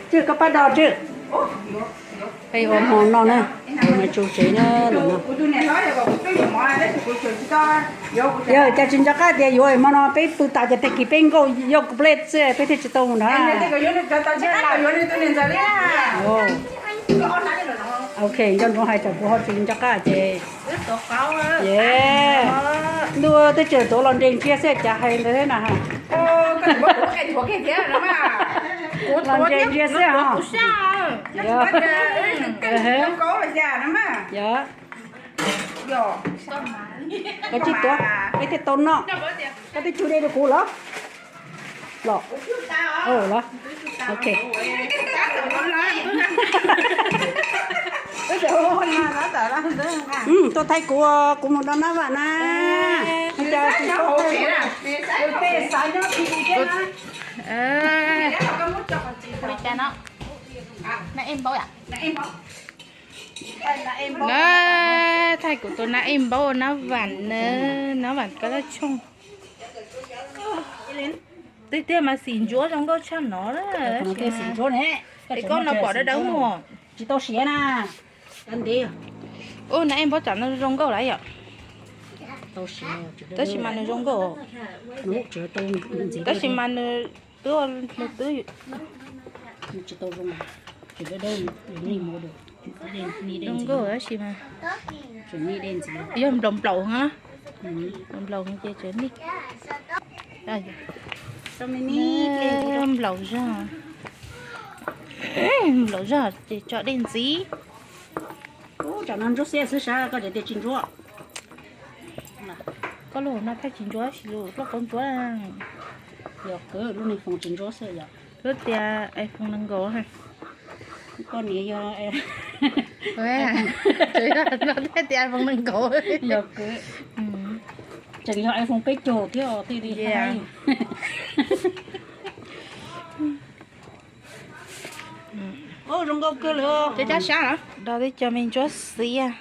Tswj koj pab do tswj. Peb ua hmo no na, ua hmo tsuj tsev na, lawm no. Yog cas tsis nco qab tias yuav hmo no peb pw tas ces tag kis peb nkauj yog kuv plej xwb peb thiaj tsis tau mus nrad. Ok, nco ntsoov hais tsam kuv ho tsis nco qab ces. Ntuj, twb tseem tuav los nres ntsia xwb cas hais ntawd thiab na. Los nres ntsia xwb ho. Yog. Yog. Koj tsis tuav, peb thiaj tau noj. Koj twb tsum dej rau kuv los? Los. Los. Ok. Tuaj thaij kuv, kuv mus do nab vam na. Thaij kuv tus nab ej npaub nab vam na, nab vam koj laj tshooj. Tiag tiag mas xim ntsuab zoo nkauj tshaj no na. Es koj no pom dawb dawb muag. Tsis tau siav na. Ub, nab ej npaub tsam no zoo nkauj lawm yom. Tab sis mas nws zoo nkauj. Tab sis mas nws twb, nws twb zoo nkauj tab sis mas yog nplaum nplaum, nplaum nplaum ces tsev nij. Nplaum zog, nplaum zog ces tso dej ntxiv. Ub, tsam no ntsuab xiab xwb sab koj tseem tias tsis ntsuab. Koj lub hauv no thiaj tsis ntsuab, sis lub lauj kaub ntsuab. Yog kwv, lub niag foos tsis ntsuab xwb yog. Lub tias iPhone nees nkaum. Koj niam yog, thiaj tias iPhone nees nkaum. Yog kwv, tseem yog iPhone peb caug thiab os, thiaj li hais. Zoo nkauj kawg li. Cov cab sab, do tib co me ntsuab xiab.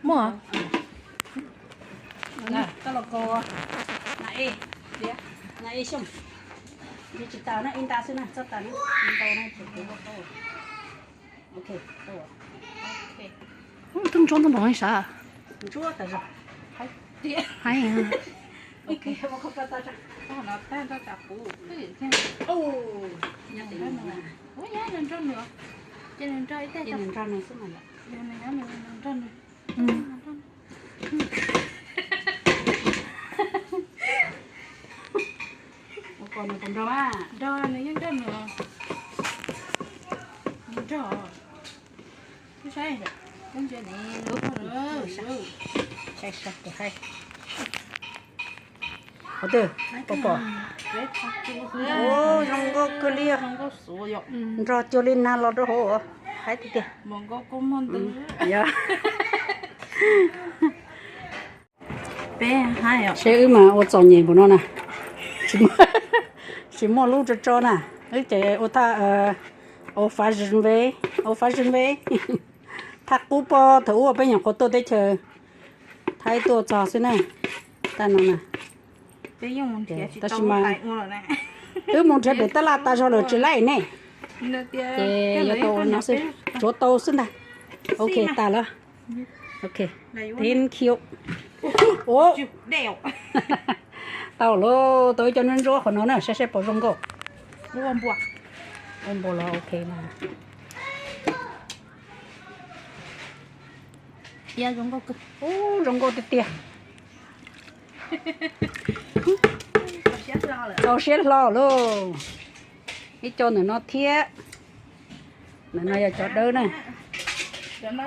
Muaj. Koj los kos na, e, na e xyoo. Tsis tas na, ib nta xwb na, txhob tas na, ib nta na. Ok, twb ntsuab ntau npaum li sav. Ntsuab tas zog. Haib. Nrog nws xwb mas yom. Ua kos nws puas nrog mas? Nrog, nws yeej nrog nws. Nws nrog. Saib, saib, saib, saib, saib. Qhov twg? Pom pom. Ub, zoo nkauj kawg li. Nrog cuag li nag los rau hauv. Haib tiag tiag. Yog. Seb wb mas ua txom nyem npaum no na. Tsis muaj lub tso tso na. Wb ces ua thaj, ua fas zis ve, ua fas zis ve. Thaj qub pob thaum ub peb nyuam qhuav tuaj teb chaws Thaib tuaj txog xwb na. Thaj no na. Tab sis mas wb mus nrhiav pem tab laj tas zog lawm tsis laij ne. Ces yuav tau no xwb, tsuav tau xwb ntag. Ok, tas lawm. Ok. Thank you. Tau lauj, tau ib co ntsuab ntsuab qhov no na, saib saib puas zoo nkauj. Ua npua los ok na. Ub, zoo nkauj tiag tiag. Txaus siab hlo lauj. Ib co ntawm no thiab. Ntawm no yog cov dawb na. Cov no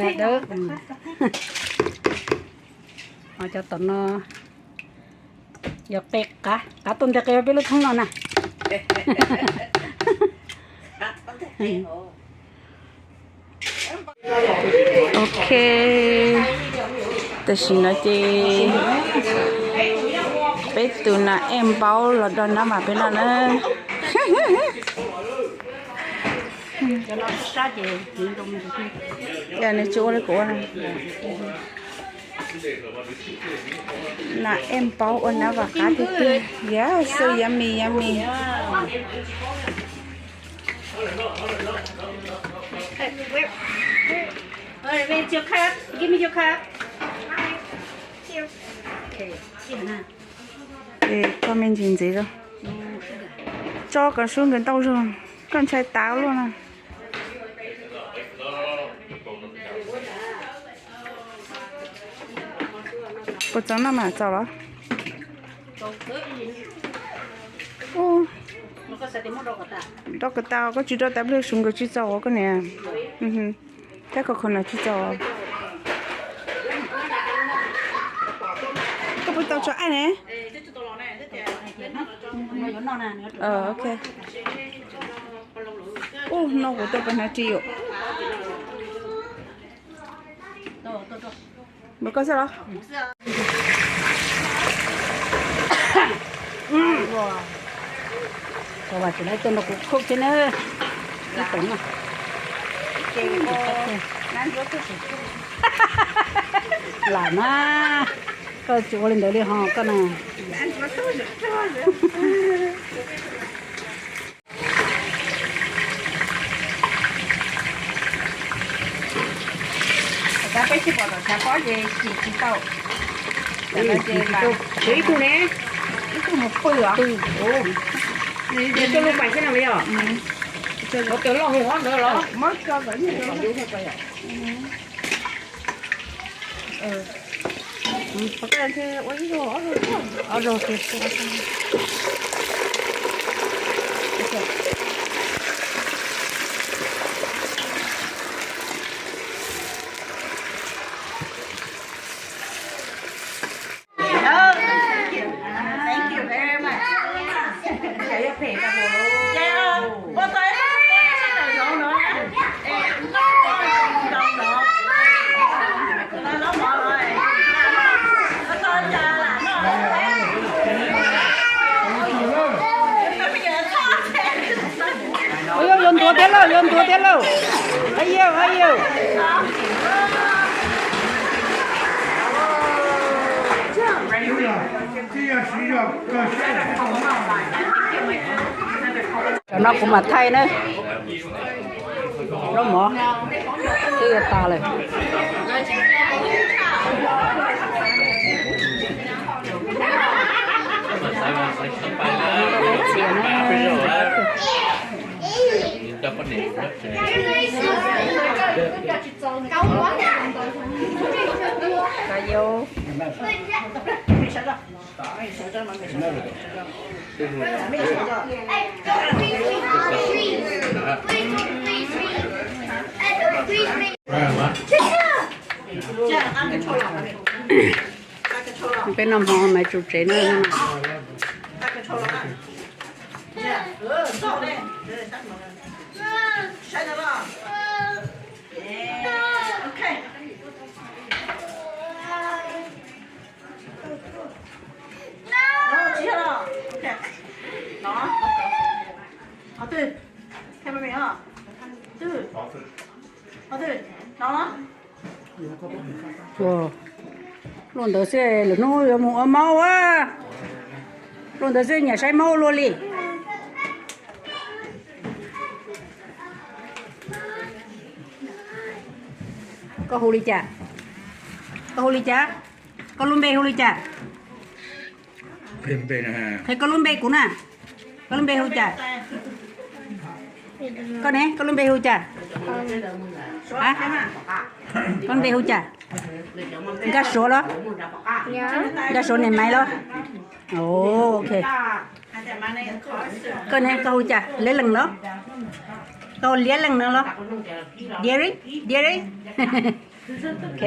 yog dawb. Cov tom no yog qe qav, qav tuaj nteg qe peb lub thoob no na. Ok, tam sim no ces Peb tus nas ej npaub los do nab vam peb noj na. Nws tsis ua li kuv ua na. Nas ej npaub ua nab vam qab tiag tiag. Yeah, so yummy, yummy. Hey, where, where? Hey, where's your cup? Give me your cup. Okay, sit down. Koj me ntsis ntxiv zoo. Tso kom sub nkawd ntau zoo. Koj ntshai tav luaj na. Puas txaus noj mas txaus los? Rau kom tas, koj tsis rau tas pliag sub nkawd tsis txaus koj niam. Thiab koj kho nas tsis txaus. Koj puas tau tso aib ne? Ok. Ub, no kuv tuaj pem hnav ris yom. Npawg koj xwb los? Cov vam tseem lawv tuaj nrog kuv khooj thiab na. Ib tus no. Lam na, koj tsis ua li ntawd li ho koj na. Tab peb tsis pom tom tshav pob ces tsis tsis tau. Ces ib tug ne, ib tug mus pw os. Nws coj lub pais xwb no yog. Ua cov loj hwv hov ntawd los. Ob zaug. Thank you very much. Ua, yuav ntuav thiab lauj, yuav ntuav thiab lauj. Hais yus, hais yus. Cov no kuv mam thaij na. Zaub mov twb yuav tas lawm. Txias na. Cov yau. Peb noj hmo Maiv Tsuj tsev na. Ua, luaj ntawd xwb lwm hnub yuav mus ua maub a. Luaj ntawd xwb nyiam saib maub ua luaj li. Koj hu li cas? Koj hu li cas? Koj lub npe hu li cas? Qhia koj lub npe kuv na. Koj lub npe hu cas? Koj ne, koj lub npe hu cas? A, koj lub npe hu cas? Nkaj Suav los? Nkaj Suav niam Maiv los? Ok. Koj ne, koj hu cas? Liab Leej los? Koj hu Liab Leej no los? Diary, Diary. Ok.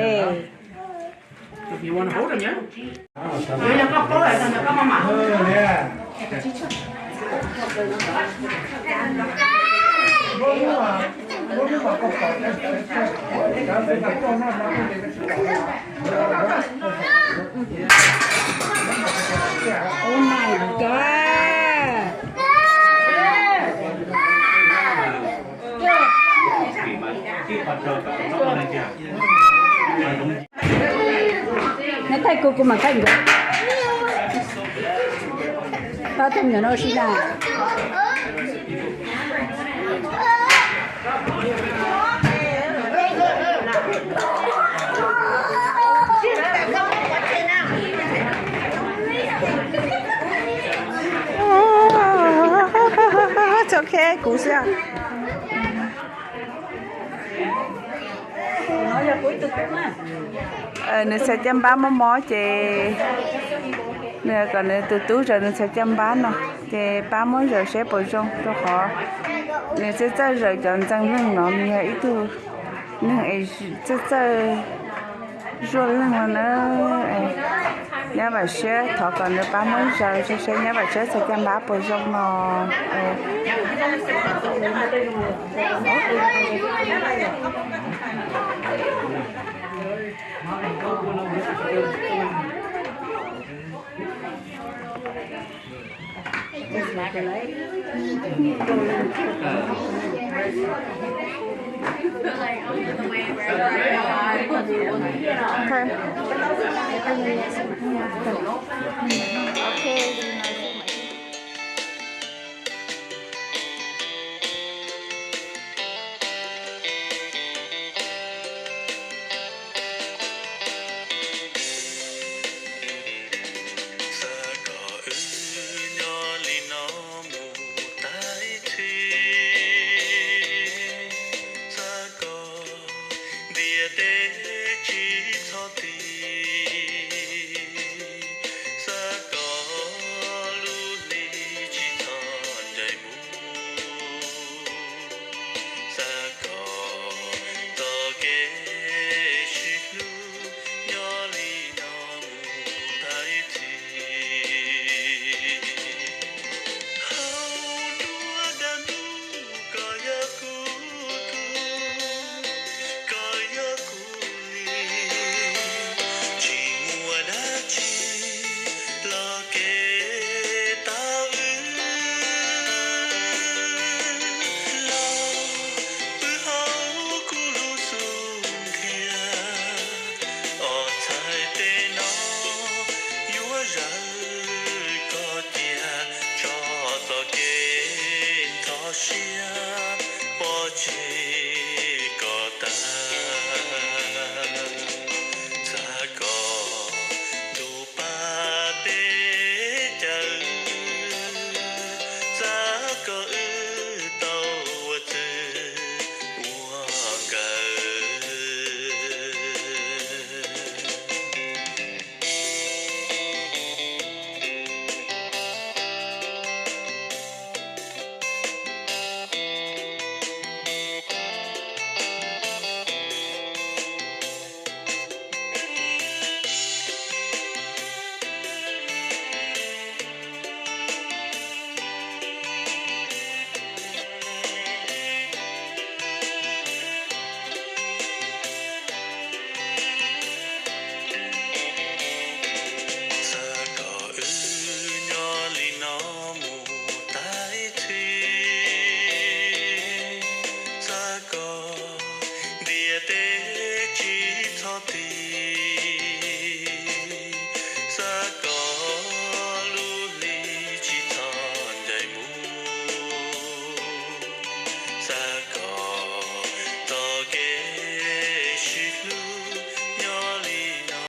Neb thaij kuv, kuv mam thaij nkawd. Pab thaij nkawd no ua si na. Tso kheb kuv xwb. Nws txhais caj npab mob mob ces nws kom nws tus tub zaws nws txhais caj npab no, ces pab muab zaws seb puas zoo, rau qhov nws txawj txawj zaws cov ntxeev leej no, nws yog ib tug neeg es txawj txawj zuaj leej no na. Nyab Vam Siab thov kom nws pab muab zaws seb, Nyab Vam Siab txhais caj npab puas zoo no.